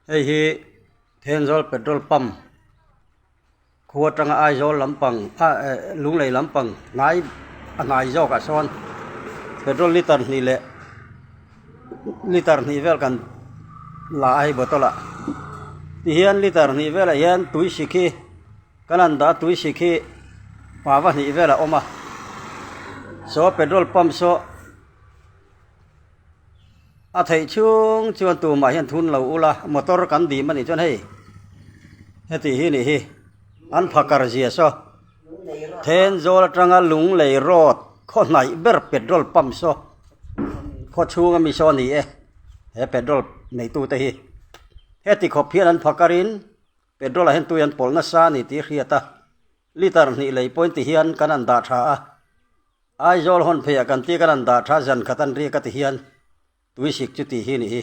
Hei hi Thenzawl petrol pump khua atanga Aizawl lampang ah eh Lunglei lampang hnai a hnai zawk ah sawn petrol litre hnih leh litre hnih vel kan la a hei bottle ah tihian litre hnih velah hian tui sik hi kan han dah a tui sik hi pava hnih vel a awm a saw petrol pump saw. A theih chhung chuan tumah hian thun lo ula motor kan dim anih chuan hei heti hi nih hi an phakar zia saw Thenzawl atanga Lunglei road khaw hnaih ber petrol pump saw khaw chhung ami saw a ni e he petrol neitu te hi heti khawp hian an phakar in petrol ah hian tui an pawlh nasa a ni tih a hriat a liter hnih lei pawhin ti hian kan han dah tha a. Aizawl hawn pheiah kan tih kan han dah tha zan khat an riak a ti hian tui sik chu tih hi ni hi.